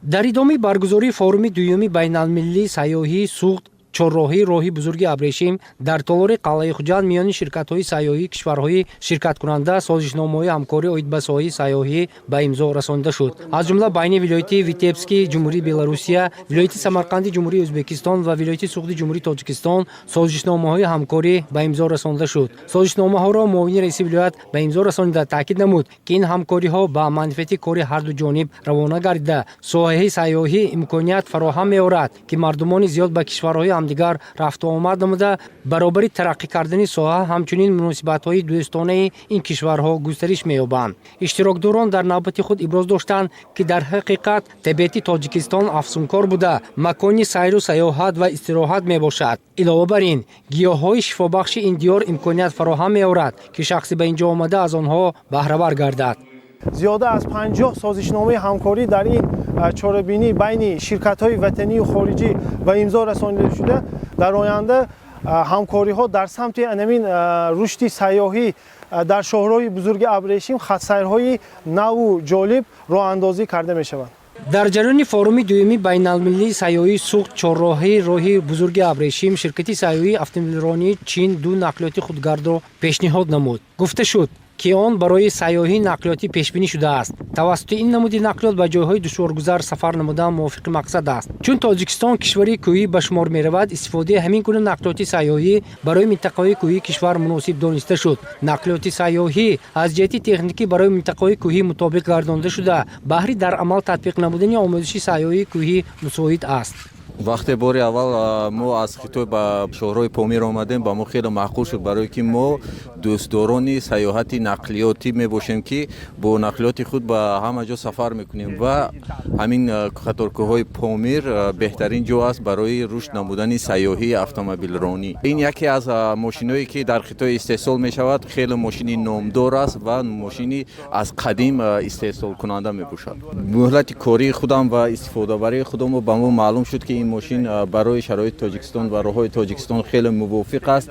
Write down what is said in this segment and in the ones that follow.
Дар идомаи баргузории форуми дуюми байналмилалии сайёҳии Суғд, чорроҳии роҳи бузурги Абрешим дар толори қалъаи Хуҷанд миёни ширкатҳои сайёҳии кишварҳои ширкаткунанда созишномаҳои ҳамкорӣ оид ба соҳаи сайёҳӣ ба имзо расонида шуд. Аз ҷумла байни вилояти Витебски Ҷумҳурии Беларусия, вилояти Самарқанди Ҷумҳурии Ӯзбекистон ва вилояти Суғди Ҷумҳурии Тоҷикистон созишномаҳои ҳамкорӣ ба имзо расонида шуд. Созишномаҳоро муовини раиси вилоят ба имзо расонида, таъкид намуд, ки ин ҳамкориҳо ба манфиати кори ҳарду ҷониб равона гардида, соҳаи сайёҳӣ имконият фароҳам меорад, ки мардумони зиёд ба кишварҳои ҳамдигар рафтуомад намуда, баробари тараққӣ кардани соҳа ҳамчунин муносибатҳои дӯстонаи ин кишварҳо густариш меёбанд. Иштирокдорон дар навбати худ иброз доштанд, ки дар ҳақиқат табиати Тоҷикистон афсункор буда, макони сайру сайёҳат ва истироҳат мебошад. Илова бар ин, гиёҳҳои шифобахши ин диёр имконият фароҳам меорад, ки шахсе ба ин ҷо омада, аз онҳо баҳравар гардад. Зиёда аз 50 созишномаи ҳамкорӣ дар ин чорабинӣ байни ширкатҳои ватанию хориҷӣ ба имзо расонида шуда, дар оянда ҳамкориҳо дар самти анамин рушди сайёҳӣ дар шоҳроҳи бузурги Абрешим хатсайрҳои наву ҷолиб роҳандозӣ карда мешаванд. Дар ҷараёни форуми дуюми байналмилалии сайёҳии Суғд, чорроҳаи роҳи бузурги Абрешим ширкати сайёҳии автомобилронии Чин ду нақлиёти худгардро пешниҳод намуд. Гуфта шуд, ки он барои сайёҳии нақлиётӣ пешбинӣ шудааст. Тавассути ин намуди нақлиёт ба ҷойҳои душворгузар сафар намудан мувофиқи мақсад аст. Чун Тоҷикистон кишвари кӯҳӣ ба шумор меравад, истифодаи ҳамин гуна нақлиёти сайёҳӣ барои минтақаҳои кӯҳии кишвар муносиб дониста шуд. Нақлиёти сайёҳӣ аз ҷиҳати техникӣ барои минтақаҳои кӯҳӣ мутобиқ гардонда шуда, баҳри дар амал татбиқ намудани омӯзиши сайёҳии кӯҳӣ мусоид аст. Вақте бори аввал мо аз Хитой ба шоҳроҳи Помир омадем, ба мо хеле маъқул шуд, барое ки мо дӯстдорони сайёҳати нақлиётӣ мебошем, ки бо нақлиёти худ ба ҳама ҷо сафар мекунем, ва ҳамин қаторкӯҳҳои Помир беҳтарин ҷо аст барои рушд намудани сайёҳии автомобилронӣ. Ин яке аз мошиное, ки дар Хитой истеҳсол мешавад, хеле мошини номдор аст ва мошини аз қадим истеҳсолкунанда мебошад. Муҳлати кории худам ва истифодабарии худамро ба мо маълум шуд, ки ин мошин барои шароити Тоҷикистон ва роҳҳои Тоҷикистон хеле мувофиқ аст.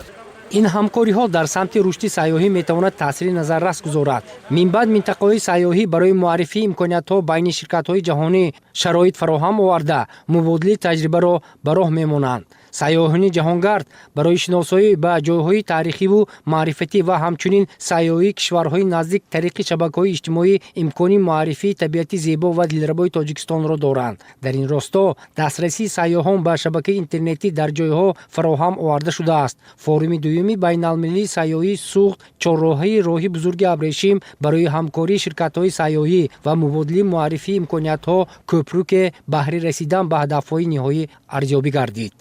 Ин ҳамкориҳо дар самти рушди сайёҳӣ метавонад таъсири назаррас гузорад. Минбаъд минтақаҳои сайёҳӣ барои муаррифии имкониятҳо байни ширкатҳои ҷаҳонӣ шароит фароҳам оварда, мубодилаи таҷрибаро ба роҳ мемонанд. Сайёҳони ҷаҳонгард барои шиносоӣ ба ҷойҳои таърихиву маърифатӣ ва ҳамчунин сайёҳии кишварҳои наздик тариқи шабакаҳои иҷтимоӣ имкони муаррифии табиати зебо ва дилрабои Тоҷикистонро доранд. Дар ин росто дастрасии сайёҳон ба шабакаи интернетӣ дар ҷойҳо фароҳам оварда шудааст. Форуми дуюми байналмилалии сайёҳии Суғд, чорроҳаи роҳи бузурги Абрешим барои ҳамкории ширкатҳои сайёҳӣ ва мубодилаи муаррифии имкониятҳо кӯпруке баҳри расидан ба ҳадафҳои ниҳоӣ арзёбӣ гардид.